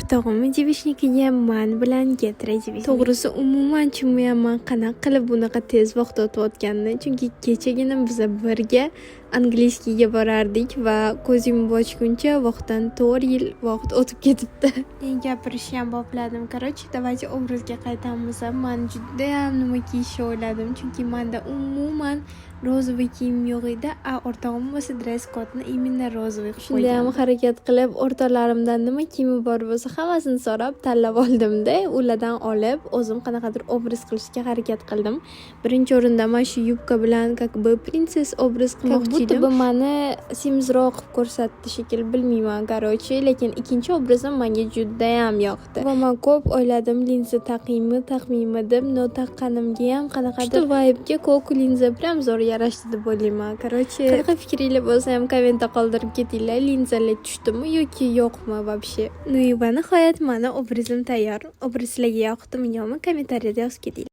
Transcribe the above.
O'rtog'imni девичник iga man bilan get ready with me. To'g'risi, umuman tushunmayapman, qanaqa qilib bunaqa tez vaqt o'tayotganini, chunki kechagina biza birga английский ga borardik va ko'z yumib ochguncha vaqtdan 4 yil vaqt o'tib ketibdi. Gapirishni ham bopladim. Короче, давайте obrazga qaytamiz. Man judayam nima kiyishni o'yladim, chunki manda umuman розовый kiyim yo'q edi, а o'rtog'im bo'lsa dress kodni именно розовый qilib qo'ygan. Shundayam harakat qilib, o'rtoqlarimdan nima kiyimi bor bo'lsa, hammasini so'rab tanlab oldimda, ulardan olib, o'zim qanaqadir obraz qilishga harakat qildim. Birinchi o'rinda mana shu yubka bilan как бы prinsess obraz qilmoqchi edim. Будто mani semizroq qilib ko'rsatdi shekilli, bilmayman, короче, lekin ikkinchi obrazim menga judayam yoqdi. Va man ko'p o'yladim, linza taqiymi, taqmaymi deb, но taqqanimga ham qanaqadir vibe'ga ko'k linza прям zo'r yarashdi deb o'ylayman. Короче, qanaqa fikringlar bo'lsa ham, kommentda qoldirib ketinglar. Linzalar tushdimi yoki yo'qmi вообще? Ну и va nihoyat mani obrazim tayyor. Obraz sizlarga yoqdimi, yo'qmi, kommentariyada yozib ketinglar.